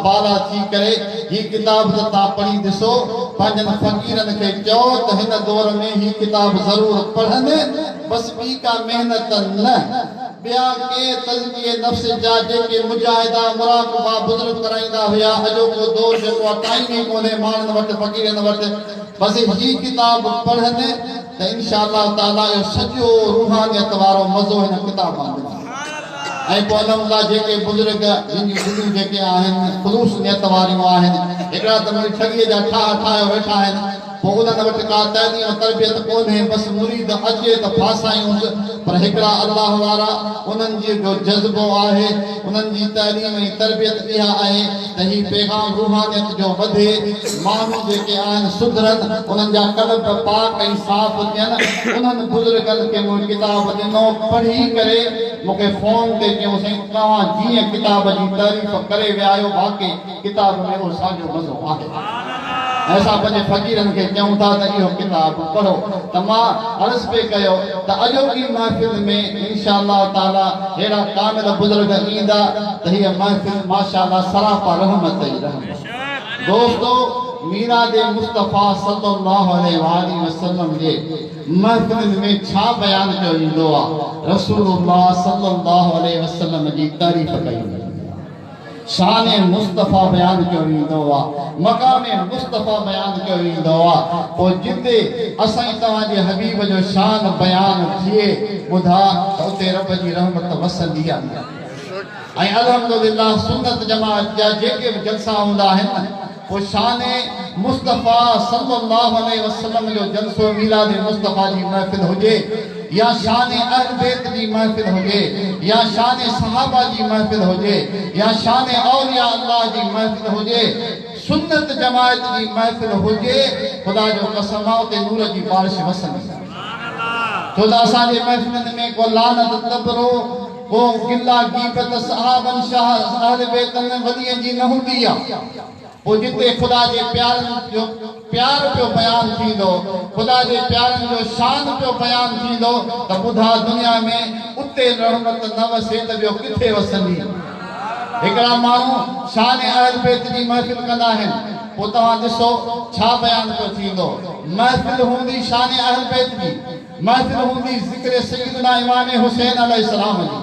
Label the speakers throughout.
Speaker 1: بالا ٿي ڪري هي ڪتاب ته تان پڙهي ڏسو، پنهنجن فقيرن کي چئو ته هن دور ۾ هي ڪتاب ضرور پڙهن، بس ٻي ڪا محنت نه. ٻيا ڪي تزڪيه نفس جا جيڪي مجاهدا مراقبا بزرگ ڪرائيندا هيا، اڄوڪو دور جيڪو آ ٽائيم ئي ڪونهي ماڻهن وٽ فقيرن وٽ، بس هي ڪتاب پڙهن ته انشاء الله تعالي اهو سڄو روحانيت وارو مزو هن ڪتاب مان ملندو. ۽ پوء الحمدلله جيڪي بزرگ جن جون دليون جيڪي آهن خلوص نيت واريون آهن، هڪڙا ته مڙئي ٺڳيء جا ٺاهه ٺاهيو ويٺا آهن، پوء انهن وٽ ڪا تعليم تربيت ڪونهي، بس مريد اچي ته ڦاسايونس، پر هڪڙا الله وارا انهن جي جو جذبو آهي، انهن جي تعليم ۽ تربيت اها آهي ته هي پيغام روحانيت جو وڌي، ماڻهو جيڪي آهن سڌرن، انهن جا قلب پاڪ ۽ صاف ٿين، انهن بزرگن کي مون ڪتاب ڏنو، پڙهي ڪري مون کي فون تي چيائون سائين توهان جيئن ڪتاب جي تعريف ڪري ويا آهيو واقعي ڪتاب ۾ اهو ساڳيو مزو آهي ۽ اسان پنهنجي فقيرن کي چئون ٿا ته اهو ڪتاب پڙهو ته مان عرض پئي ڪيو ته اڄوڪي محفل ۾ انشاء الله تعالي ههڙا ڪامل بزرگ ايندا ته هيء محفل ماشاء الله سراپا رحمت ئي رحمت. دوستو ميلاد مصطفيٰ صلي الله عليه واٰله وسلم جي محفلن ۾ ڇا بيان ڪيو ويندو آ؟ رسول الله صلي الله عليه وسلم جي تعريف ڪئي ويندي آ، شان مصطفيٰ بيان ڪيو ويندو آ، مقام مصطفيٰ بيان ڪيو ويندو آ، پوء جتي اسان ۽ توهان جي حبيب جو شان بيان ٿئي ٻڌا ته اتي رب جي رحمت وسندي آ. ۽ الحمدلله سنت جماعت جا جيڪي به جلسا هوندا آهن پوء شان مصطفيٰ صلي الله عليه وسلم جو جلسو ميلاد مصطفيٰ جي محفل هجي يا شان اهل بيت جي محفل هجي يا شان صحابه جي محفل هجي يا شان اولياء الله جي محفل هجي سنت جماعت جي محفل هجي خدا جو قسم آ اتي نور جي بارش وسندي ڇو ته اسان جي محفلن ۾ ڪو لعنت تبرو ڪو گلا غيبت صحابن شاهه اهل بيتن ولين جي نه هوندي آ. پوء جتي خدا جي پيارن جو پيار پيو بيان ٿيندو، خدا جي پيارن جو شان پيو بيان ٿيندو ته ٻڌا دنيا ۾ اتي رحمت نه وسي ته ٻيو ڪٿي وسندي. هڪڙا ماڻهو شان اهل بيت جي محفل ڪندا آهن پوء توهان ڏسو ڇا بيان پيو ٿيندو. محفل هوندي شان اهل بيت جي. محفل هوندي ذڪر سيدنا امام حسين عليه السلام جي،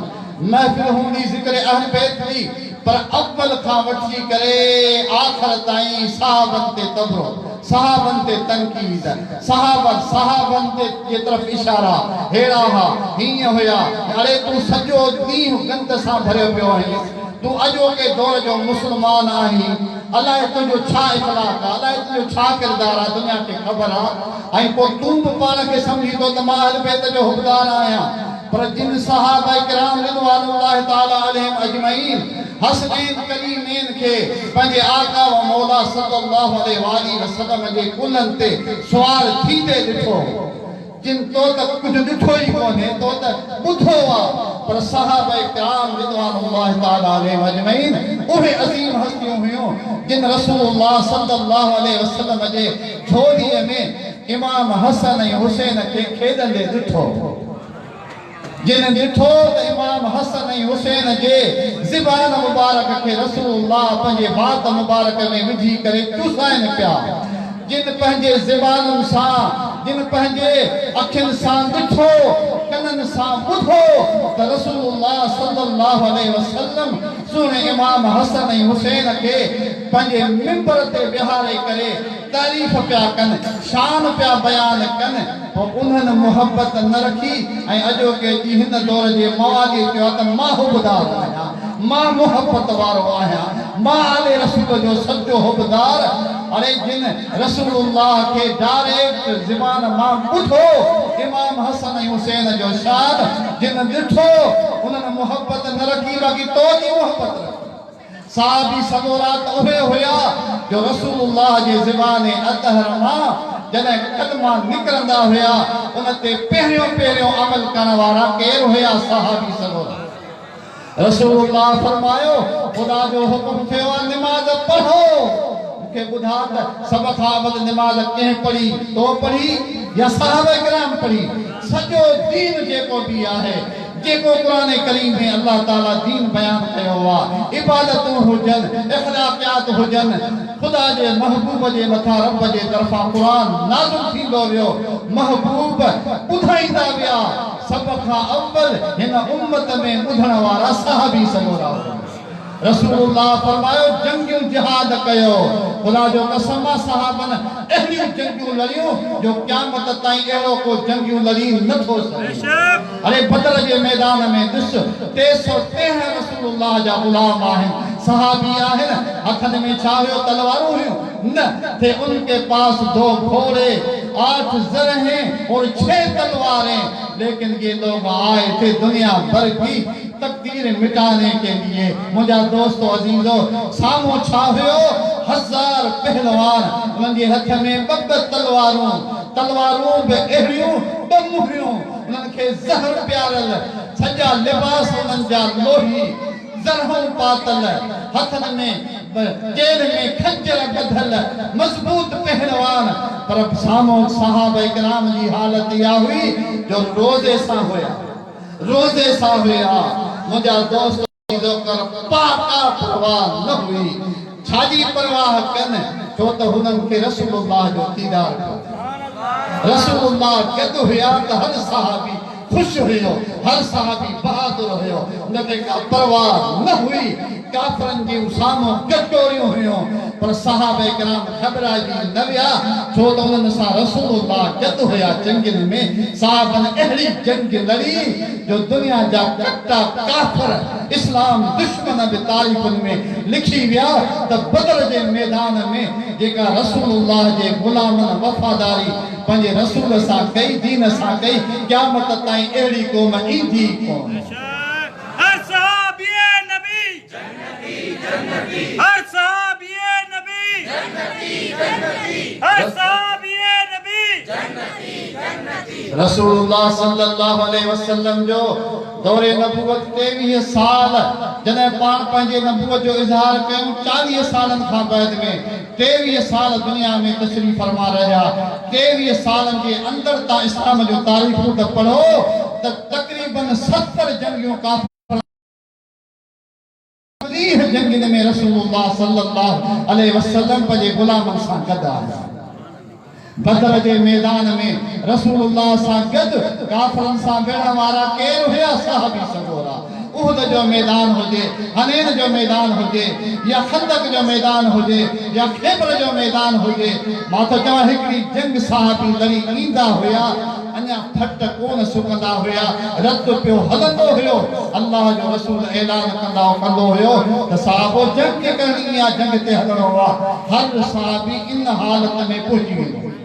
Speaker 1: محفل هوندي ذڪر اهل بيت جي، پر اول کان وٺي ڪري آخر تائين صحابن تي تبرو، صحابن تي تنقيد، صحابن صحابن تي جي طرف اشارا، ههڙا ها، هيئن هيا، اڙي تون سڄو ڏينهن گند سان ڀريو پيو آهين، تون اڄوڪي دور جو مسلمان آهين، الائي تنهنجو ڇا اخلاق آ، الائي تنهنجو ڇا ڪردار آ، دنيا کي خبر آ. ۽ پوء تون به پاڻ کي سمجهين ٿو ته مان اهل بيت جو حبدار آهيان، پر جن صحابه ڪرام رضوان الله تعالٰي عليهم اجمعين حسنين ڪريمين کي پنهنجي آقا و مولا صلّي الله عليه واٰله وسلّم جي ڪلهن تي سوار ٿيندي ڏٺو هو، جن تو ته ڪجهه ڏٺو ئي ڪونهي، تو ته ٻڌو آ، پر صحابه ڪرام رضوان الله تعالٰي عليهم اجمعين اهي عظيم هستيون هيون، جن رسول الله صلّي الله عليه وسلّم جي جهوليء ۾ امام حسن ۽ حسين کي کيڏندي ڏٺو. جن ڏٺو ته امام حسن ۽ حسين جي زبان مبارڪ کي رسول الله پنهنجي وات مبارڪ ۾ وجهي ڪري چوسائن پيا. جن پنهنجي زبانن سان، جن پنهنجي اکين سان ڏٺو، ڪنن سان ٻڌو ته رسول الله صلي الله عليه وسلم سهڻي امام حسن ۽ حسين کي پنهنجي منبر تي ويهاري ڪري تعريف پيا ڪن، شان پيا بيان ڪن، پوء انهن محبت نه رکي ۽ اڄوڪي جي هن دور جي مواليء چيو آهي ته مان حبدار آهيان، مان محبت وارو آهيان، مان آل رسول جو سچو حبدار، اڙي جن رسول الله کي ڊائريڪٽ زبان مان ٻڌو امام حسن ۽ حسين جو شان جن ڏٺو انهن محبت نه رکي باقي تو جي محبت رکي. صحابي سڳورا ته اهي هيا جو رسول الله جي زبان اطهر مان جڏهن ڪلما نڪرندا هيا ان تي پهريون پهريون عمل ڪرڻ وارا ڪير هيا صحابي سڳورا. رسول الله فرمايو، خدا جو حڪم ٿيو آ نماز پڙهو. مون کي ٻڌاء ته سڀ کان اول نماز ڪنهن پڙهي؟ تو پڙهي يا صحابه ڪرام پڙهي؟ سڄو دين جيڪو به آهي، جيڪو قرآن ڪريم ۾ الله تعالي دين بيان ڪيو آ، عبادتون هجن، اخلاقيات هجن، خدا جي محبوب جي مٿان رب جي طرفان قرآن نازل ٿيندو ويو، محبوب ٻڌائيندا ويا، سڀ کان اول هن امت ۾ ٻڌڻ وارا صحابي سڳورا هيا. رسول الله فرمايو، جنگيون جهاد ڪيو، خدا جو قسم آ صحابن اهڙيون جنگيون لڙيون جو قيامت تائين اهڙو ڪو جنگيون لڙي نه ٿو سگهي. اڙي بدر جي ميدان ۾ ڏس، 313 رسول الله جا غلام آهن، صحابي آهن، هٿن ۾ ڇا هيو، تلوارون هيون؟ نه، ٿي ان ڪي پاس دو گهوڙي، آٺ زرهين اور ڇهه تلوارين، ليڪن يي لوگ آئي ٿي دنيا ڀر ڪي تقدير مٽاني ڪي ليي. منهنجا دوستو عزيزو! سامهون ڇا هيو؟ هزار پهلوان، انهن جي هٿ ۾ ٻه ٻه تلوارون، تلوارون به اهڙيون ٻه مهريون، انهن کي زهر پياريل، سڄا لباس انهن جا لوهي، زرهون پاتل، هٿن ۾ چيلهه ۾ خنجر ٻڌل، مضبوط پهلوان، پر سامهون صحابه ڪرام جي حالت اها هئي جو روزي سان هيا. روزي سان هيا منهنجا دوست عزيزو ڪر پا ڪا پرواهه نه هئي ڇا جي پرواهه ڪن ڇو ته هنن کي رسول الله جو ديدار پيو ٿيو رسول الله گڏ هيا ته هر صحابي خوش هيو هر صحابي بهادر هيو ان کي ڪا پرواهه نه هئي ڪافرن جون سامهون ڪچوريون هيون پر صحابه ڪرام گهٻرائجي نه ويا ڇو ته انهن سان رسول الله گڏ هيا جنگين ۾ صحابن اهڙي جنگ لڙي جو دنيا جا ڪٽا ڪافر اسلام دشمن به تاريخن ۾ لکي ويا ته بدر جي ميدان ۾ جيڪا رسول الله جي غلامن وفاداري پنهنجي رسول سان ڪئي دين سان ڪئي قيامت تائين اهڙي قوم ايندي ئي ڪونه.
Speaker 2: هر صحابي نبي جنتي جنتي هر صحابي نبي جنتي جنتي هر صحابي نبي جنتي جنتي.
Speaker 1: رسول الله صلي الله عليه وسلم جو دور نبوت 23 سال جڏهن پاڻ پنهنجي نبوت جو اظهار ڪيائون 40 سالن کان بعد ۾ 23 سال دنيا ۾ تشريف فرما رهيا 23 سالن جي اندر تان اسلام جون تاريخون ته پڙهو ته تقريباً 70 جنگيون ڪافرن 30 جنگين ۾ رسول الله صلي الله عليه وسلم پنهنجي غلامن سان گڏ آيا. بدر جي ميدان ۾ رسول الله سان گڏ ڪافرن سان وڙهڻ وارا ڪير هيا؟ صحابي سڳورا. احد جو ميدان هجي، حنين جو ميدان هجي يا خندق جو ميدان هجي يا خيبر جو ميدان هجي، مان ٿو چوان هڪڙي جنگ صحابي لڙي ايندا هيا، اڃا ڦٽ ڪونه سڪندا هيا، رت پيو هلندو هيو، الله جو رسول اعلان ڪندو هيو ته صحابو جنگ ڪرڻي آ جنگ تي هلڻو آ، هر صحابي ان حالت ۾ پهچي ويندو هيو.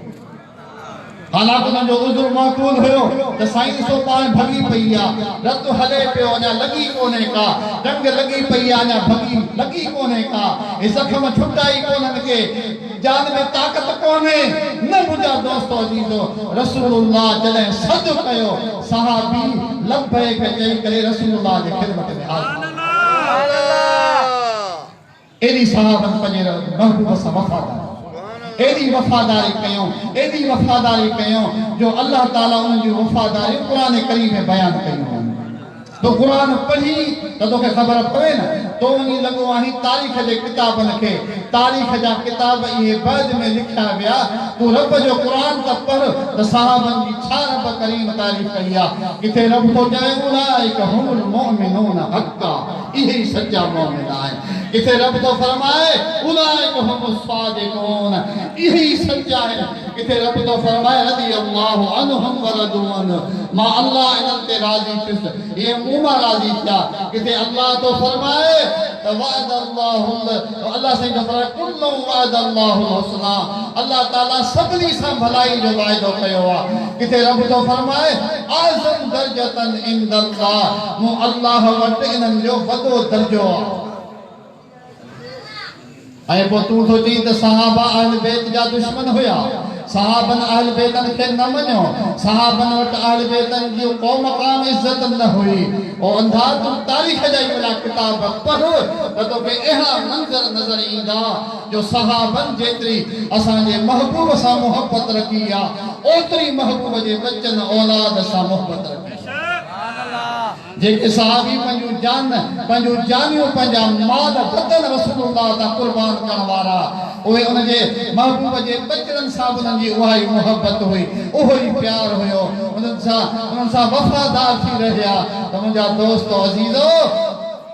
Speaker 1: حالانڪ انهن جو عذر معقول هيو ته سائين ڏسو پاڻ ڀڳي پئي آ، رت هلي پيو اڃا لڳي ڪونهي ڪا، جنگ لڳي پئي آ اڃا ڀڳي لڳي ڪونهي ڪا، هي زخم ڇٽا ئي ڪونهن ڪي، جان ۾ طاقت ڪونهي نه منهنجا دوستو عزيزو رسول الله جڏهن سڏ ڪيو صحابي لبيڪ چئي ڪري رسول الله جي خدمت ۾ حاضر ايڏي صحابن پنهنجي محبوب سان وفاداري ايڏي وفاداري ڪيون ايڏي وفاداري ڪيون جو الله تعالي انهن جون وفاداريون قرآن ڪريم ۾ بيان ڪيون آهن. تون قرآن پڙهين ته توکي خبر پوي نه، تو وڃي لڳو آهين تاريخ جي ڪتابن کي، تاريخ جا ڪتاب اهي بعد ۾ لکيا ويا، تون رب جو قرآن ته پڙهه ته صحابن جي ڇا رب ڪريم تعريف ڪئي آ، ڪٿي رب ٿو چوي اولئک هم المؤمنون حقا اهي ئي سچا مؤمن آهن، ڪٿي رب ٿو فرمائي اولئک هم الصادقون اهي ئي سچا آهن. ڪٿي رب ٿو فرمائي رضي الله عنهم ورضوا عنه مان الله انهن تي راضي ٿيس اهي مون مان راضي ٿيا ڪٿي الله ٿو فرمائي ته وعد الله الله سائين ٿو فرمائي ڪلا وعد الله الحسني الله تعالي سڀني سان ڀلائي جو واعدو ڪيو آهي ڪٿي رب ٿو فرمائي اعظم درجة عند الله مون الله وٽ انهن جو وڏو درجو آهي. ۽ پوء تون ٿو چئين ته صحابه اهل بيت جا دشمن هيا، صحابن اهل بيتن کي نه مڃيو، صحابن وٽ اهل بيتن جي ڪو مقام عزت نه هئي. او انڌا تون تاريخ جا ئي وڏا ڪتاب پڙهه ته توکي اهڙا منظر نظر ايندا جو صحابن جيتري اسان جي محبوب سان محبت رکي آ اوتري محبوب جي ٻچن اولاد سان محبت رکي آ. جيڪي صحابي پنهنجون جان، پنهنجون جانيون، پنهنجا مال بدن رسول الله تان قربان ڪرڻ وارا، اهي ان جي محبوب جي ٻچڙن سان به انهن جي اها ئي محبت هئي، اهو ئي پيار هيو، انهن سان انهن سان وفادار ٿي رهيا ته منهنجا دوستو عزيزو!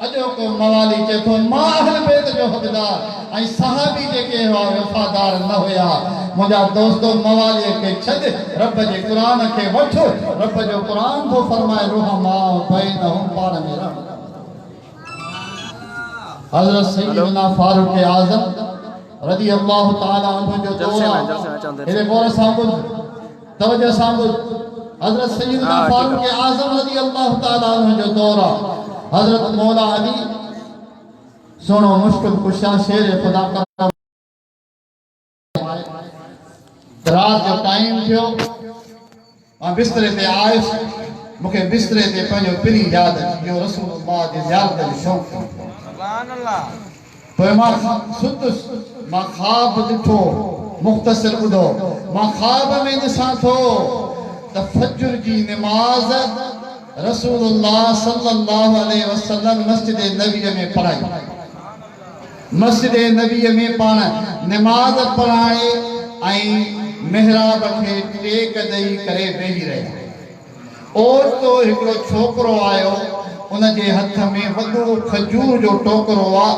Speaker 1: اڄوڪو موالي چئي ٿو مان اهل بيت جو حقدار ۽ صحابي جيڪي هئا وفادار نه هيا. منهنجا دوستو مواليء کي ڇڏ رب جي قرآن کي وٺ رب جو قرآن ٿو فرمائي رحماء بينهم پاڻ ۾ رحم ڪندا. حضرت سيدنا فاروق اعظم رضي الله تعالٰي عنه جو دور آ هيڏي غور سان ٻڌ. توجه سان ٻڌ، حضرت سيدنا فاروق اعظم رضي الله تعالٰي عنه جو دور آ، حضرت مولا علي سهڻو مشڪل ڪشا شير خدا ڪرم رات جو ٽائيم ٿيو، مان بستري تي آيس، مون کي بستري تي پنهنجو پرين ياد اچي ويو، رسول الله جي زيارت جو شوق ٿي پيو. پوء مان ستس، مان خواب ڏٺو، مختصر ٻڌو، مان خواب ۾ ڏسان ٿو ته فجر جي نماز رسول الله صلي الله عليه وسلم مسجد نبوي ۾ پڙهائي. مسجد نبوي ۾ پاڻ نماز پڙهائي ۽ محراب کي ٽيڪ ڏئي ڪري ويهي رهيا. اوچتو هڪڙو ڇوڪرو آيو، ان جي هٿ ۾ وڏو کجور جو ٽوڪرو آ،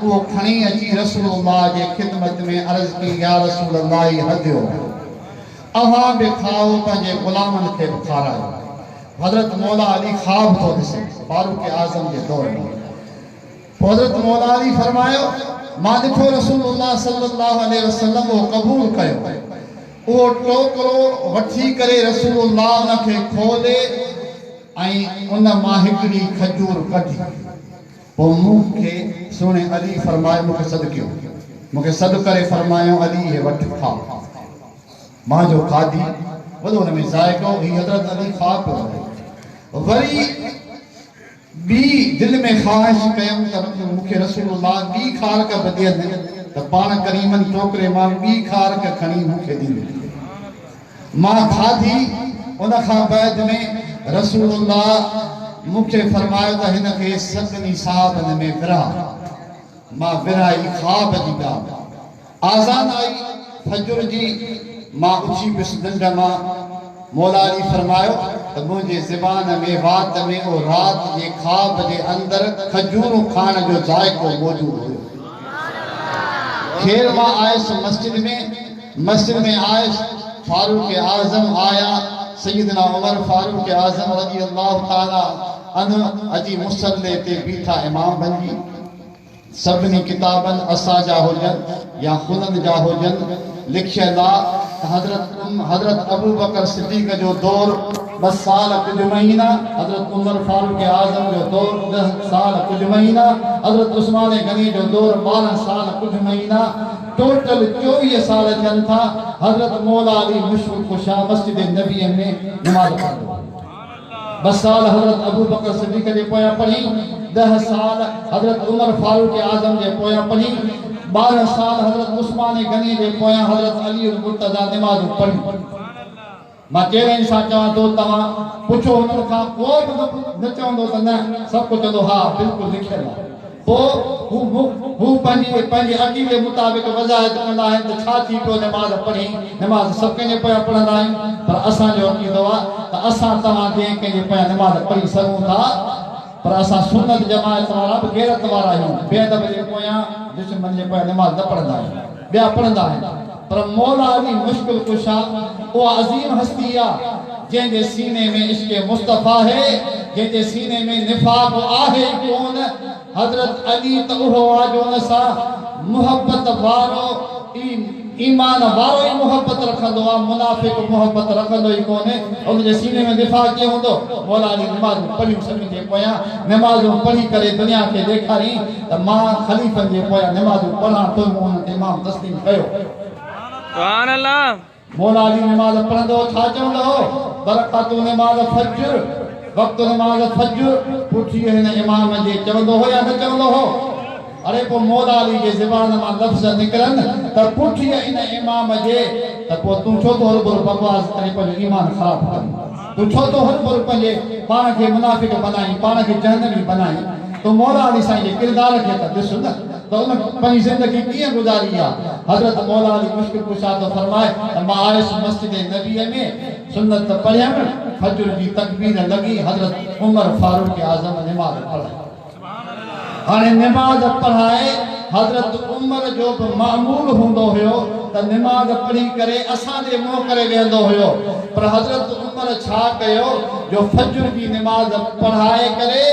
Speaker 1: اهو کڻي اچي رسول الله جي خدمت ۾ عرض ڪيائين، يا رسول الله هي هديو آ، اوهان به کائو پنهنجي غلامن کي به کارايو. حضرت مولا علي خواب ٿو ڏسي، فاروق اعظم جي دور ۾. پوء حضرت مولا علي فرمايو، مان ڏٺو رسول الله صلي الله عليه وسلم اهو قبول ڪيو. اهو ٽوڪرو وٺي ڪري رسول الله ان کي کولي ۽ ان مان هڪڙي کجور ڪڍي. پوء مون کي سهڻي علي فرمايو مون کي سڏ ڪيو. مون کي سڏ ڪري فرمايائون علي اهي وٺ کاء. مان جو کاڌي وڏو ان ۾ ذائقو هي حضرت علي خواب پيو ٻڌائي. وري. ٻي دل ۾ خواهش ڪيم ته مون کي رسول الله ٻي کارڪ به ڏين ته پاڻ ڪريمن ٽوڪري مان ٻي کارڪ کڻي مون کي ڏني. مان کاڌي. ان کان بعد ۾ رسول الله مون کي فرمايو ته هن کي سڀني صحابن ۾ ورهاء. مان ورهائي خواب جي ڳالهه. آذان آئي فجر جي، مان اٿي پيس ننڊ مان، مولا علي فرمايو ته منهنجي زبان ۾ وات ۾ او رات جي خواب جي اندر کجورون کائڻ جو ذائقو موجود هيو. خير مان آيس مسجد ۾، مسجد ۾ آيس فاروق اعظم آيا، سيدنا عمر فاروق اعظم رضي الله تعالٰي عنه اچي مصلي تي بيٺا امام بنجي. سڀني ڪتابن اسان جا هجن يا هنن جا هجن لکيل آ ته حضرت حضرت ابوبڪر صديق جو دور ٻه سال ڪجهه مهينا، حضرت عمر فاروق اعظم جو دور ڏهه سال ڪجهه مهينا، حضرت عثمان غني جو دور 12 سال ڪجهه مهينا، ٽوٽل 24 سال ٿين ٿا، حضرت مولا علي مشڪل ڪشا مسجد نبوي ۾ نماز پڙهندو هو. ٻه سال حضرت ابوبڪر صديق جي پويان پڙهي، ڏهه سال حضرت عمر فاروق اعظم جي پويان پڙهي، 12 سال حضرت عثمان غني جي پويان حضرت علي المرتضيٰ نمازون پڙهيون. مان چئلينج سان چوان ٿو توهان پڇو هنن کان ڪو به نه چوندو ته نه سڀ ڪو چوندو ها بلڪل لکيل آهي. پوء هو هو پنهنجي پنهنجي عقيدي مطابق وضاحت ڪندا آهن ته ڇا ٿي پيو نماز پڙهين، نماز سڀ ڪنهن جي پويان پڙهندا آهيون پر اسان جو عقيدو آهي ته اسان توهان جنهن ڪنهن جي پويان نماز پڙهي سگهون ٿا پر اسان سنت جماعت وارا به غيرت وارا آهيون بي ادب جي پويان دشمن جي پويان نماز نه پڙهندا آهيون ٻيا پڙهندا آهن پر مولا علي مشڪل ڪشا اها عظيم هستي آ جنهن جي سيني ۾ عشق مصطفيٰ هي، جنهن جي سيني ۾ نفاق آهي ئي ڪونه، حضرت علي ته اهو آ جو ان سان محبت وارو ئي ايمان وارو ئي محبت رکندو آ، منافق محبت رکندو ئي ڪونهي، ان جي سيني ۾ نفاق ڪيئن هوندو؟ مولا علي نمازون پڙهيون سڀني جي پويان نمازون پڙهي ڪري دنيا کي ڏيکارين ته مان خليفن جي پويان نمازون پڙهان ٿو مون انهن کي امام تسليم ڪيو.
Speaker 2: سبحان الله.
Speaker 1: مولا علي نماز پڙهندو هو ڇا چوندو هو؟ ٻه رڪعتون نماز فجر، وقت نماز فجر، پٺيء هن امام جي چوندو هو يا نه چوندو هو؟ اڙي پوء مولا علي جي زبان مان لفظ نڪرن ته پٺيء ان امام جي ته پوء تون ڇو ٿو هرڀرو بڪواس ڪرين پنهنجو ايمان خراب ڪرين؟ تون ڇو ٿو هرڀر پنهنجي پاڻ کي منافق بنائين، پاڻ کي جهنمي بنائين؟ تون مولا علي سائين جي ڪردار کي ته ڏس نه ته ان پنهنجي زندگي ڪيئن گذاري آ. حضرت مولا علي مشڪل ڪشا ٿو فرمائي ته مان آيس مسجد نبيء ۾ سنت پڙهيم، فجر جي تڪبير لڳي، حضرت عمر فاروق اعظم نماز پڙهائي. هاڻي نماز پڙهائي حضرت عمر جو به معمول هوندو هيو ته نماز پڙهي ڪري اسان ڏي منهن ڪري ويهندو هيو پر حضرت عمر ڇا ڪيو جو فجر جي نماز پڙهائي ڪري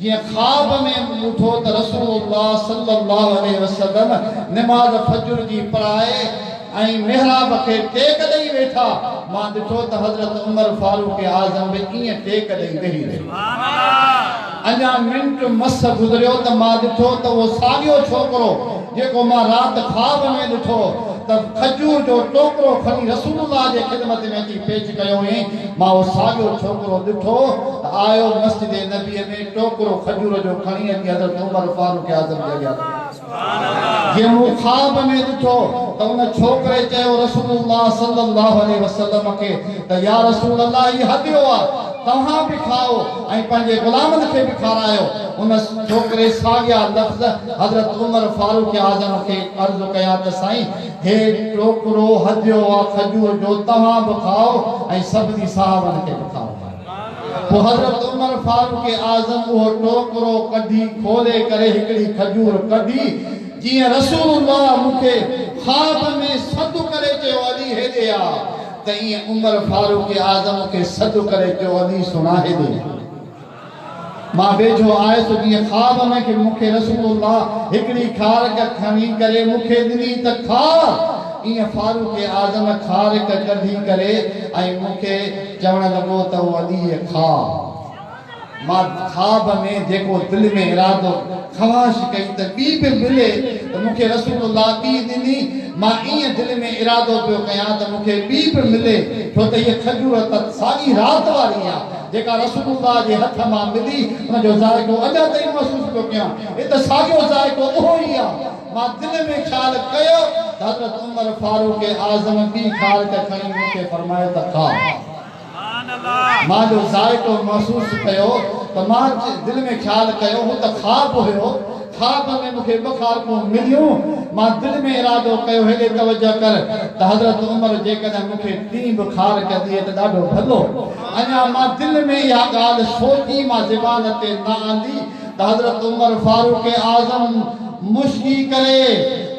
Speaker 1: جيئن خواب ۾ ڏٺو ته رسول الله صلي الله عليه وسلم نماز فجر جي پڙهائي ۽ محراب کي ٽيڪ ڏئي ويٺا، مان ڏٺو ته حضرت عمر فاروق اعظم به ائين ٽيڪ ڏئي ويهي رهيو. اڃا منٽ مس گذريو ته مان ڏٺو ته اهو ساڳيو ڇوڪرو جيڪو مان رات خواب ۾ ڏٺو ته کجور جو ٽوڪرو کڻي رسول الله جي خدمت ۾ اچي پيش ڪيو هئائين، مان اهو ساڳيو ڇوڪرو ڏٺو ته آيو مسجد نبيء ۾ ٽوڪرو کجور جو کڻي اچي حضرت عمر فاروق اعظم جي اڳيان رکيو. جيئن مون خواب ۾ ڏٺو ته ان ڇوڪري چيو رسول الله صلي الله عليه وسلم کي ته يا رسول الله هي هديو آ توهان به کائو ۽ پنهنجي غلامن کي به کارايو ان ڇوڪري ساڳيا لفظ حضرت عمر فاروق اعظم کي عرض ڪيا ته سائين هي ٽوڪرو هديو آ کجور جو توهان به کائو ۽ سڀني صحابن کي به کارايو. پوء حضرت عمر فاروق اعظم اهو ٽوڪرو ڪڍي کولي ڪري هڪڙي کجور ڪڍي، جيئن رسول الله مون کي خواب ۾ سڏ ڪري چيو علي هيڏي آ ته ائين عمر فاروق اعظم کي سڏ ڪري چيو علي سڻا هيڏي آ. مان ويجهو آيس جيئن خواب ۾ کي مون کي رسول الله هڪڙي کارڪ کڻي ڪري مون کي ڏني ته کاء ائين فاروق اعظم کارڪ ڪڍي ڪري ۽ مون کي چوڻ لڳو ته او علي کاء. مان خواب ۾ جيڪو دل ۾ ارادو خواهش ڪئي ته ٻي به ملي ته مون کي رسول الله ٻي ڏني، مان ائين دل ۾ ارادو پيو ڪيان ته مون کي ٻي به ملي ڇو ته هيء کجور ته ساڳي رات واري آ جيڪا رسول الله جي هٿ مان ملي ان جو ذائقو اڃا تائين محسوس پيو ڪيان، هي ته ساڳيو ذائقو اهو ئي آ. مان دل ۾ خيال ڪيو ته حضرت عمر فاروق اعظم ٻي کارڪ کڻي مون کي فرمايو ته کاء. مان جو ذائقو محسوس ڪيو ته مان دل ۾ خيال ڪيو هو ته خواب هيو، خواب ۾ مون کي ٻه کارڪون مليون، مان دل ۾ ارادو ڪيو هيڏي توجه ڪر ته حضرت عمر جيڪڏهن مون کي ٽين به کارڪ ڏئي ته ڏاڍو ڀلو. اڃا مان دل ۾ اها ڳالهه سوچي مان زبان تي نه آندي ته حضرت عمر فاروق اعظم مشڪي ڪري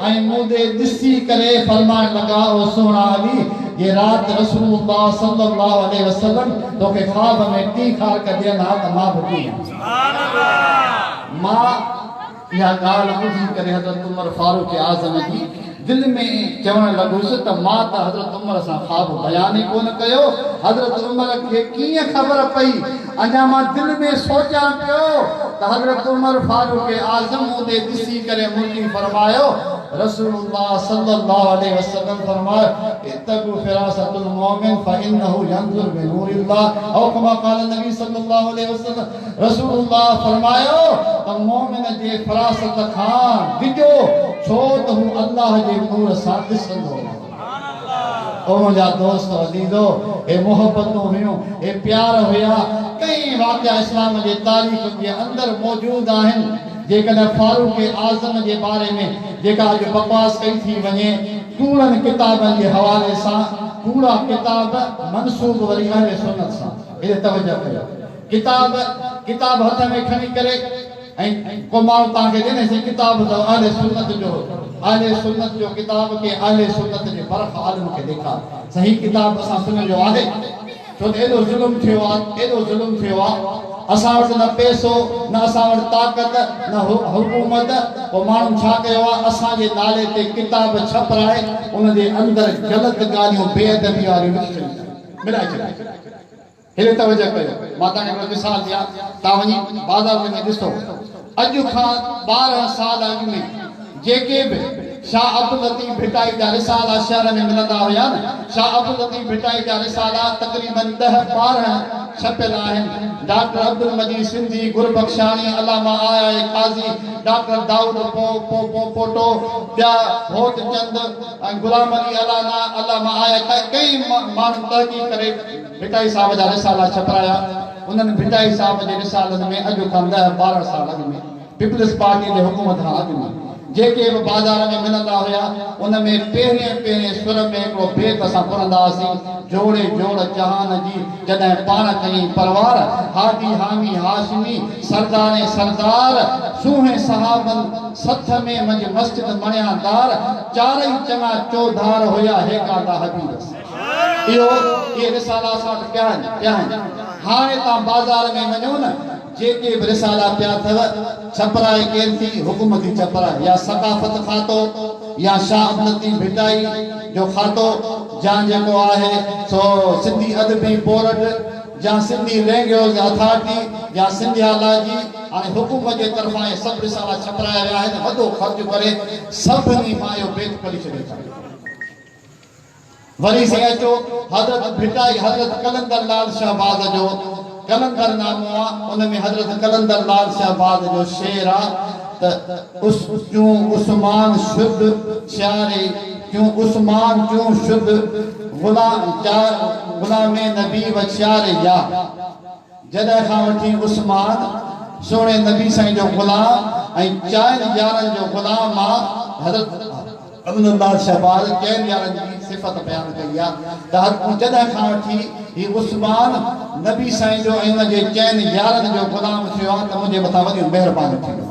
Speaker 1: ۽ مون ڏي ڏسي ڪري فرمائڻ لڳا، او سهڻا علي! جي رات رسول الله صلي الله عليه وسلم توکي خواب ۾ ٽين کارڪ ڏين ها ته مان به ڏين ها. مان اها ڳالهه ٻڌي ڪري حضرت عمر فاروق اعظم جي دل ۾ چوڻ لڳس ته مان ته حضرت عمر سان خواب بيان ئي ڪونه ڪيو، حضرت عمر کي ڪيئن خبر پئي؟ اڃا مان دل ۾ سوچيان پيو ته حضرت عمر فاروق اعظم مون ڏي ڏسي ڪري مرڪي فرمايو، رسول الله صلي الله عليه وسلم فرمايو، اتقوا فراست المؤمن فانه ينظر بنور الله او ڪما قال النبي صلي الله عليه وسلم رسول الله فرمايو ته مؤمن جي فراست کان ڊڄو ڇو ته هو الله جي نور سان ڏسندو آهي. او منهنجا دوست عزيزو! هي محبتون هيون، هي پيار هيا، ڪئين واقعا اسلام جي تاريخ جي اندر موجود آهن، جيڪڏهن فاروق اعظم جي باري ۾ جيڪا اڄ بڪواس ڪئي ٿي وڃي، ڪوڙن ڪتابن جي حوالي سان، ڪوڙا ڪتاب منسوب وري اهل سنت سان، هيڏي توجه ڪيو. ڪتاب، ڪتاب هٿ ۾ کڻي ڪري ۽ ڪو ماڻهو توهان کي ڏئي نه سائين ڪتاب اٿو اهل سنت جو، اهل سنت جو ڪتاب ڪنهن اهل سنت جي برک عالم کي ڏيکار سائين هي ڪتاب اسان سنن جو آهي ڇو ته ايڏو ظلم ٿيو آ ايڏو ظلم ٿيو آ اسان وٽ نه پئسو نه اسان وٽ طاقت نه حڪومت پوء ماڻهن ڇا ڪيو آ اسان جي نالي تي ڪتاب ڇپرائي ان جي اندر غلط ڳالهيون بي ادبي واريون وجهي ڇڏيون اٿن ملائي ڇڏيون. هيڏي توجه ڪيو، مان توهان کي هڪڙو مثال ڏيان، توهان وڃي بازار ۾ ڏسو، اڄ کان 12 سال اڳ ۾ جيڪي به. شاهه عبداللطيف ڀٽائي جا رسالا شهر ۾ ملندا هيا نه. شاهه عبداللطيف ڀٽائي جا رسالا تقريباً ڏهه 12 ڇپيل آهن. ڊاڪٽر عبدالمجيد سنڌي، گربخشاڻي، علامه آء آء قاضي، ڊاڪٽر دائود پوٽو، ٻيا هوت چند ۽ غلام علي الانا، علامه آء آء قاضي ڪئين ماڻهن تحقيق ڪري ڀٽائي صاحب جا رسالا ڇپرايا. انهن ڀٽائي صاحب جي رسالن ۾ اڄ کان ڏهه 12 سال اڳ ۾ پيپلز پارٽيء جي حڪومت کان اڳ ۾ جيڪي به بازار ۾ ملندا هيا، ان ۾ پهرين پهرين سر ۾ هڪڙو بيت اسان پڙهندا هئاسين، جوڙي جوڙ جهان جي، جڏهن پاڻ ڪيئين پروار، هادي حامي هاشمي، سردارين سردار، سونهين صحابن سٿ ۾، منجهه مسجد مڻيادار، چارئي چڱا چوڌار هيا، هيڪاندا حبيب سين. اهو اهي رسالا اسان وٽ پيا آهن، پيا آهن. هاڻي توهان بازار ۾ وڃو نه، جيڪي به رسالا پيا اٿو، ڇپرائي ڪير ٿي؟ حڪومتي ڇپرائي يا ثقافت کاتو يا شاهه عبداللطيف ڀٽائي جو کاتو جا جيڪو آهي سو سنڌي ادبي بورڊ جا سنڌي لينگيوز اٿارٽي يا سنڌيالاجي هاڻي حڪومت جي طرفان اهي سڀ رسالا ڇپرايا ويا آهن وڏو خرچ ڪري سڀني مان اهو بيت ڪڍي ڇڏيو اٿن. وري سائين اچو حضرت ڀٽائي حضرت قلندر لال شهباز جو قلندر نامو آ ان ۾ حضرت قلندر لال شهباز جو شعر آ ته اس چون عثمان شد چياري چون عثمان چون شد غلام چار غلام نبي و چياري يا جڏهن کان وٺي عثمان سهڻي نبي سائين جو غلام ۽ چئن يارن جو غلام آ حضرت ابن الله شهباز چئن يارن جي صفت بيان ڪئي آ ته جڏهن کان وٺي هي عثمان نبي سائين جو ۽ ان جي چئن يارن جو غلام ٿيو آ ته منهنجي مٿان وڏيون مهربانيون ٿيون آهن.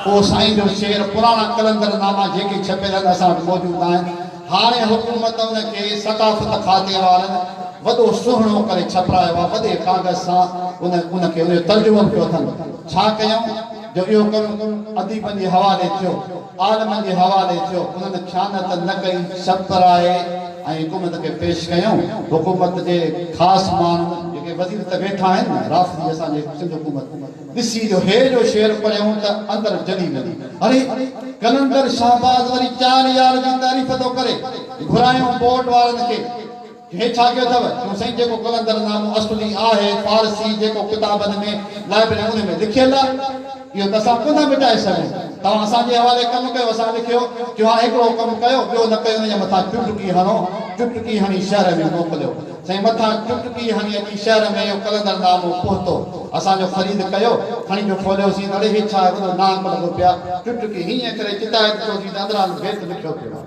Speaker 1: اهو سائين جو شعر پراڻا قلندر ناما جيڪي ڇپيل آهن اسان وٽ موجود آهن. هاڻي حڪومت ان کي ثقافت کاتي وارن وڏو سهڻو ڪري ڇپرايو آ وڏي ڪاغذ سان ان ان کي ان جو ترجمو به ڪيو اٿن. ڇا ڪيائون جو اهو ڪم اديبن جي حوالي ٿيو. عالمن جي حوالي ٿيو، انهن خيانت نه ڪئي، ڇپرائي ۽ حڪومت کي پيش ڪيائون، حڪومت جي خاص ماڻهن جيڪي وزير ته ويٺا آهن نه، رافضي اسان جي سنڌ حڪومت ڏسي جو هي جو شعر پڙهيائون ته اندر جلي وڃي، اڙي قلندر شهباز وري چار يار جي تعريف ٿو ڪري، گهرايائون بورڊ وارن کي. هي ڇا ڪيو اٿو؟ چون سائين جيڪو قلندر نامو اصلي آهي فارسي جيڪو ڪتابن ۾ لائبرري ان ۾ لکيل آ اهو ته اسان ڪونه ٿا مٽائي سگهون توهان اسان جي حوالي ڪم ڪيو اسان لکيو چيو ها هڪڙو ڪم ڪيو ٻيو نه ڪيو ان جي مٿان چٽڪي هڻو چٽڪي هڻي شهر ۾ موڪليو سائين مٿان چٽڪي هڻي اچي شهر ۾ اهو قلندر نامو پهتو اسان جو خريد ڪيو کڻي جو کوليوسين ته اڙي هي ڇا آهي وڏو نانڪ لڳو پيا چٽڪي هيئن ڪري چتائي ڏٺوسين ته اندران بيت لکيو پيو آ.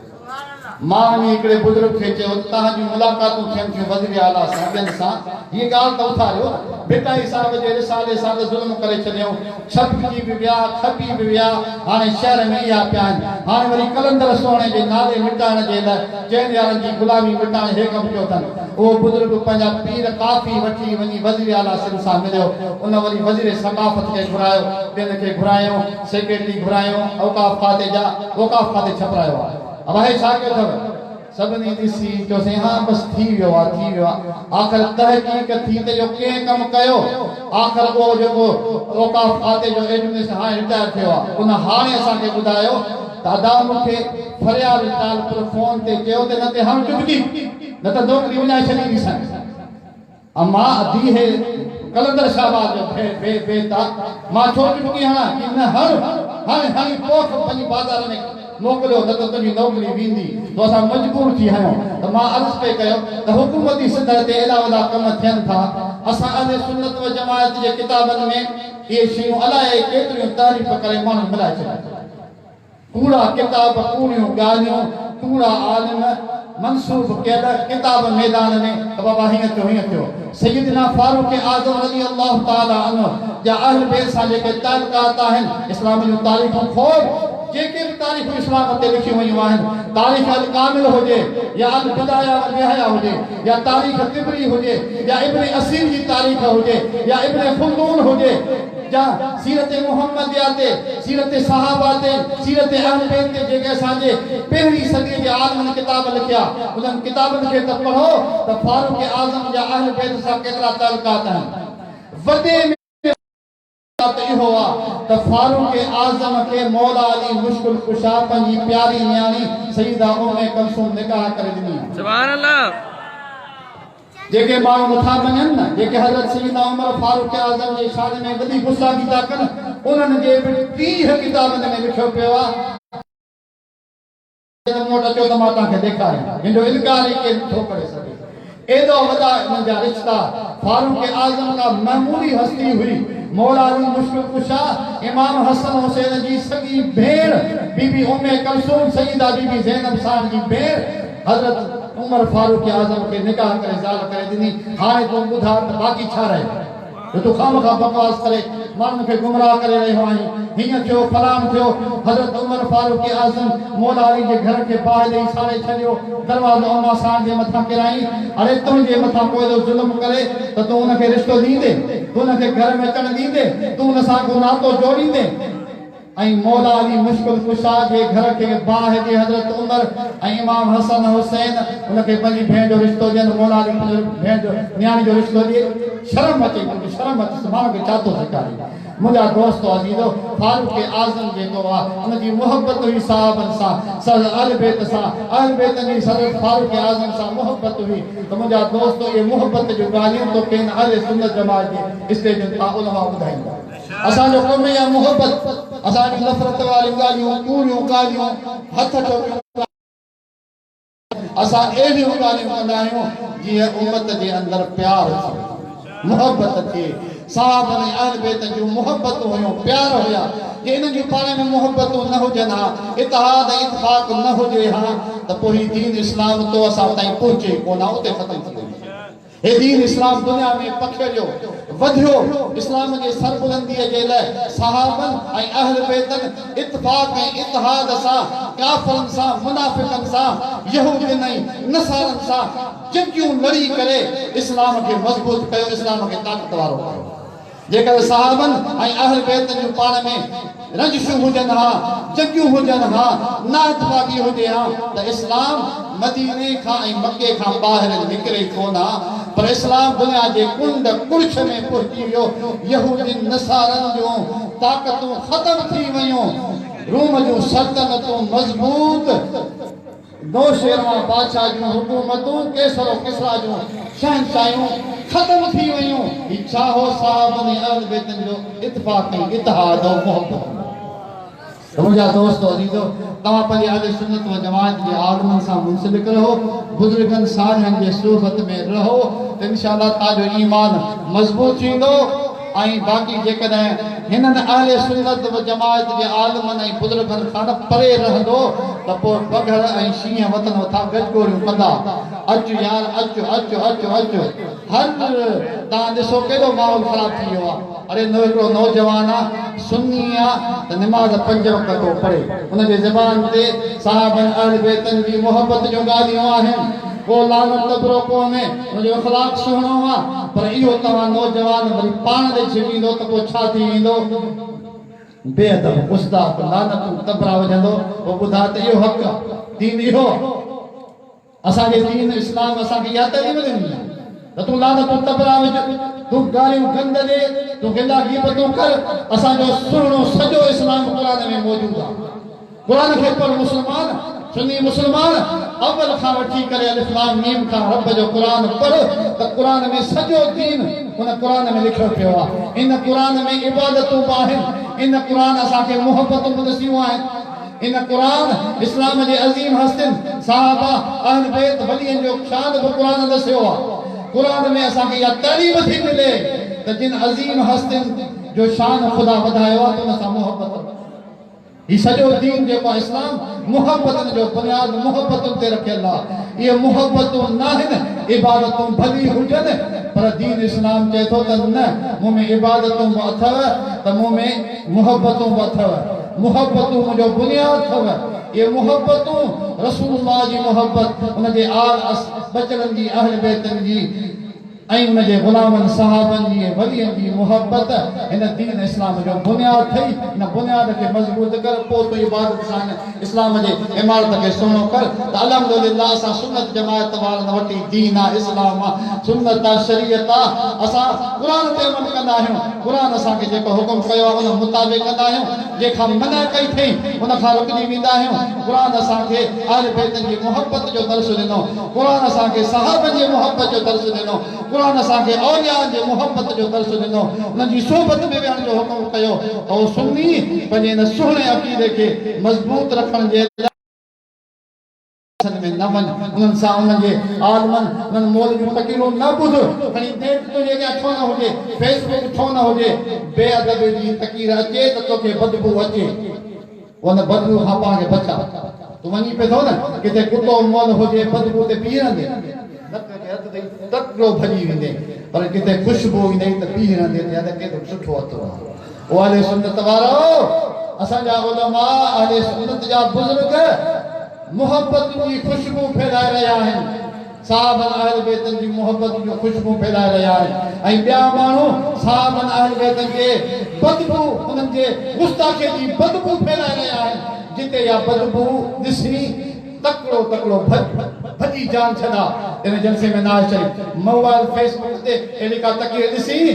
Speaker 1: مان وڃي هڪڙي بزرگ کي چيو ته توهان جون ملاقاتون ٿين ٿيون وزير اعليٰ سان ٻين سان، هيء ڳالهه ته اٿاريو، ڀٽائي صاحب جي رسالي سان ته ظلم ڪري ڇڏيائون، ڇپجي به ويا، کپي به ويا، هاڻي شهر ۾ اها پيا آهن، هاڻي وري قلندر سهڻي جي نالي مٽائڻ جي لاء چئن يارن جي غلامي مٽائڻ هي ڪم ڪيو اٿن. اهو بزرگ پنهنجا پير ڪافي وٺي وڃي وزير اعليٰ سنڌ سان مليو، ان وري وزير ثقافت کي گهرايو، ٻين کي گهرايائون، سيڪريٽري گهرايو اوقاف کاتي جا اوقاف کاتي ڇپرايو آ ابا هي ڇا ڪيو اٿو سڀني ڏسي چيو سائين ها بس ٿي ويو آ ٿي ويو آ آخر تحقيق ٿي ته اهو ڪنهن ڪم ڪيو آخر اهو جيڪو اوقاف کاتي جو ايڊمنسٽريٽر هاڻي رٽائر ٿيو آ ان هاڻي اسان کي ٻڌايو ته ادا مون کي فريال ٽالپر فون تي چيو ته نه تي هڻ چٽڪي نه ته نوڪري وڃائي ڇڏينديسانء. اما ادي هي قلندر شهباز جو بي بي بيت آ مان ڇو چٽڪي هڻان چي نه هڻ هڻ هڻي پوک ڀڃي بازار ۾ موڪليو نه ته تنهنجي نوڪري ويندي تو اسان مجبور ٿي هنيو ته مان عرض پئي ڪيو ته حڪومتي سڌر تي ايڏا وڏا ڪم ٿين ٿا اسان اهل سنت و جماعت جي ڪتابن ۾ اهي شيون الائي ڪيتريون تحريف ڪري ماڻهن ملائي ڇڏيون. ڪوڙا ڪتاب، ڪوڙيون ڳالهيون، ڪوڙا عالم، منسوب ڪيل ڪتاب ميدان ۾ ته بابا هيئن ٿيو هيئن ٿيو. سيدنا فاروق اعظم رضي الله تعالٰي عنه جا اهل بيت سان جيڪي تعلقات آهن، اسلام جون تاريخون کوڙ، جيڪي به تاريخون اسلام تي لکيون ويون آهن، تاريخ الڪامل هجي يا البدايه والنهايه هجي يا تاريخ طبري هجي يا ابن اثير جي تاريخ هجي يا ابن خلدون هجي، جا سيرت محمديه تي، سيرت صحابه تي، سيرت اهل بيت تي جيڪي اسان جي پهرين صديء جي عالمن ڪتاب لکيا، انهن ڪتابن کي ته پڙهو ته فاروق اعظم جا اهل بيت سان ڪيترا تعلقات آهن. وڏي ۾. ته اهو آ ته فاروق اعظم کي مولا علي مشڪل ڪشا پنهنجي پياري نياڻي سيده ام ڪلثوم نڪاح ڪري ڏني آ.
Speaker 2: سبحان الله.
Speaker 1: جيڪي ماڻهو نٿا مڃن نه، جيڪي حضرت سيدنا عمر فاروق اعظم جي شان ۾ وڏي گستاخي ٿا ڪن، انهن جي به 30 ڪتابن ۾ لکيو پيو آ. ته مون وٽ اچو ته مان توهان کي ڏيکاريان، جنهن جو انڪار ئي ڪير نٿو ڪري سگهي. ايڏا وڏا انهن جا رشتا، فاروق اعظم ڪا معمولي هستي هئي، مولا علي مشڪل ڪشا، امام حسن حسين جي سڳي ڀيڻ بي بي ام ڪلثوم، سيده بي بي زينب ساڻ جي ڀيڻ، حضرت عمر فاروق اعظم کي نڪاح ڪري زال ڪري ڏني، هاڻي تون ٻڌاء ته باقي ڇا رهيو؟ جو تون خوامخواه بڪواس ڪري ماڻهن کي گمراهه ڪري رهيو آهين، هيئن ٿيو، فلاڻ ٿيو، حضرت عمر فاروق اعظم مولا علي جي گهر کي باهه ڏئي ساڙي ڇڏيو، دروازو اما ساڻ جي مٿان ڪيرائين، اڙي تنهنجي مٿان ڪو ايڏو ظلم ڪري ته تون ان کي رشتو ڏيندين، تون ان کي گهر ۾ اچڻ ڏيندين، تون ان سان ڪو ناتو جوڙيندين؟ ۽ مولا علي مشڪل ڪشا جي گهر کي باهه ڏي حضرت عمر ۽ امام حسن حسين ان کي پنهنجي ڀيڻ جو رشتو ڏين مولا علي پنهنجو ڀيڻ جو نياڻي جو رشتو ڏي شرم اچي توکي شرم اچي ماڻهن کي ڇا ٿو سيکارين منهنجا دوستو عزيزو فاروق اعظم جيڪو آ ان جي محبت هئي صحابن سان سر اهل بيت سان اهل بيتن جي حضرت فاروق اعظم سان محبت هئي ته منهنجا دوستو اهي محبت جون ڳالهيون توکي هن اهل سنت جماعت جي اسٽيجن تان علماء ٻڌائيندا. اسان جو ڪم ئي آ محبت، اسان جون نفرت واريون ڳالهيون، ڪوڙيون ڳالهيون، هٿ ٺوڪيون ڳالهيون، اسان اهڙيون ڳالهيون ڪندا آهيون جيئن امت جي اندر پيار ٿئي، محبت ٿئي. صحابن ۽ اهل بيتن جون محبتون هيون، پيار هيا. جي انهن جون پاڻ ۾ محبتون نه هجن ها، اتحاد ۽ اتفاق نه هجي ها ته پوء هي دين اسلام تو اسان تائين پهچي ئي ڪونه ها، اتي ختم ٿي وڃي ها. هي دين اسلام دنيا ۾ پکيڙيو، وڌيو، اسلام جي سربلنديء جي لئه صحابن ۽ اهل بيتن اتفاق ۽ اتحاد سان ڪافرن سان، منافقن سان، يهودين ۽ نصارن سان جنگيون لڙي ڪري اسلام کي مضبوط ڪيو، اسلام کي طاقت وارو ڪيو. جيڪڏهن صحابن ۽ اهل بيتن جون پاڻ ۾ رنجشون هجن ها، جنگيون هجن ها، نااتفاقي هجي ها ته اسلام مديني کان ۽ مڪي کان ٻاهر نڪري ڪونه ها، پر اسلام دنيا جي ڪنڊ ڪڙڇ ۾ پهچي ويو، يهودين نصارن جون طاقتون ختم ٿي ويون، روم جون سلطنتون مضبوط. نوشيروان بادشاهه جون حڪومتون، قيصر و ڪسريٰ جون شهنشاهيون ختم ٿي ويون. هي ڇا هو؟ صحابن ۽ اهل بيتن جو اتفاق ۽ اتحاد هو، محبت هئي. ته منهنجا دوستو عزيزو! توهان پنهنجي اهل سنت و جماعت جي عالمن سان منسلڪ رهو، بزرگن صالحن جي صحبت ۾ رهو ته انشاء الله توهان جو ايمان مضبوط ٿيندو. ۽ باقي جيڪڏهن هنن اهل سنت و جماعت جي عالمن ۽ بزرگن کان پري رهندو ته پوء بگهڙ ۽ شينهن وطن مٿان گجگوڙيون ڪندا. اچ يار اچ اچ اچ اچ هر تان ڏسو ڪيڏو ماحول خراب ٿي ويو آ. اڙي هڪڙو نوجوان آ سني آ ته نماز پنج وقت ٿو پڙهي ان جي زبان تي صحابن اهل بيتن جي محبت جون ڳالهيون آهن. ڪو لعنت تبرو ڪونهي، ان جو اخلاق سهڻو آ، پر اهو توهان نوجوان وري پاڻ ڏي ڇڪيندو ته پوء ڇا ٿي ويندو؟ بي ادب، گستاخ، لعنتون تبرا وجهندو، پوء ٻڌاء ته اهو حق آ؟ دين اهو آ؟ اسان جي دين اسلام اسان کي اها تعليم ڏني آ ته تون لعنتون تبرا وجهه، تون گاريون گند ڏي، تون غلا غيبتون ڪر، اسان جو سهڻو سڄو اسلام قرآن ۾ موجود آ. قرآن کي پڙھ مسلمان، سني مسلمان، اول کان وٺي ڪري الف لام ميم کان رب جو قرآن پڙھ ته قرآن ۾ سڄو دين ان قرآن ۾ لکيو پيو آ. ان قرآن ۾ عبادتون به آهن، ان قرآن اسان کي محبتون به ڏسيون آهن، ان قرآن اسلام جي عظيم هستين، صحابه، اهل بيت، ولين جو شان به قرآن ڏسيو آ. قرآن ۾ اسان کي اها تعليم ٿي ملي ته جن عظيم هستين جو شان خدا وڌايو آ ته ان سان محبت رک. هي سڄو دين جيڪو آهي اسلام محبتن جو بنياد محبتن تي رکيل آهي. اهي محبتون ناهن عبادتون ڀلي هجن پر دين اسلام چئي ٿو ته نه مون ۾ عبادتون به اٿو ته مون ۾ محبتون به اٿو. محبتون منهنجو بنياد اٿو. اهي محبتون رسول الله جي محبت ان جي آل ٻچڙن جي اهل بيتن جي. ۽ ان جي غلامن صحابن جي ۽ ولين جي محبت هن دين اسلام جو بنياد ٿئي، ان بنياد کي مضبوط ڪر، پوء تون عبادت سان هن اسلام جي عمارت کي سهڻو ڪر ته الحمدلله اسان سنت جماعت وارن وٽ ئي دين آ، اسلام آ، سنت آ، شريعت آ، اسان قرآن تي عمل ڪندا آهيون، قرآن اسان کي جيڪو حڪم ڪيو آ ان مطابق ڪندا آهيون، جنهن کان منع ڪئي ٿئي ان کان رڪجي ويندا آهيون، قرآن اسان کي اهل بيتن جي محبت جو درس ڏنو. قرآن اسان کي صحابن جي محبت جو درس ڏنو، قرآن اسان کي اوليائن جي محبت جو درس ڏنو، انهن جي صحبت ۾ ويهڻ جو حڪم ڪيو ته او سني پنهنجي ان سهڻي عقيدي کي مضبوط رکڻ جي لاء جلسن ۾ نه وڃ، انهن سان انهن جي عالمن، انهن مولوين جون تقريرون نه ٻڌ، کڻي نيٽ تنهنجي اڳيان ڇو نه هجي، فيس بڪ ڇو نه هجي، بي ادبي جي تقرير اچي ته توکي بدبوء اچي. ان بدبوء کان پاڻ کي بچاء. تون وڃين پئي ٿو نه، ڪٿي ڪتو مئل هجي، بدبوء تي بيهي رهندين؟ نڪ کي هٿ ڏئي تڪڙو ڀڄي ويندين، پر ڪٿي خوشبوء ايندئي ته بيهي رهندين ته يار ڪيڏو سٺو عطر آهي. او اهل سنت وارؤ! اسان جا علماء، اهل سنت جا بزرگ محبت جي خوشبوء ڦهلائي رهيا آهن. صحابن اهل بيتن جي محبت جون خوشبو ڦهلائي رهيا آهن ۽ ٻيا ماڻهو صحابن اهل بيتن جي بدبو انهن جي گستاخي جي بدبو ڦهلائي رهيا آهن جتي اها بدبو ڏسين تڪڙو تڪڙو ڀڄ ڀڄي جان ڇڏا ان جلسي ۾ ناز شريف موبائل فيس بڪ تي اهڙي ڪا تقرير ڏسين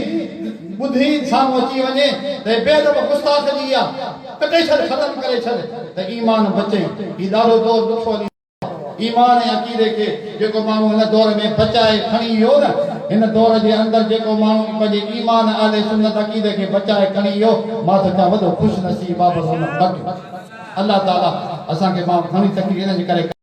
Speaker 1: ٻڌين سامهون اچي وڃي ته هي بي ادب گستاخ جي اها ڪٽي ڇڏ ختم ڪري ڇڏ ته ايمان بچئي هي ڏاڍو دور ڏکيو هلي ايمان ۽ عقيدي کي جيڪو ماڻهو هن دور ۾ بچائي کڻي ويو نه، هن دور جي اندر جيڪو ماڻهو پنهنجي ايمان ۽ اهل سنت عقيدي کي بچائي کڻي ويو، مان ٿو چوان وڏو خوش نصيب آ بس ان کٽيو. الله تعالي اسان کي مان گهڻي تقرير ان جي ڪري.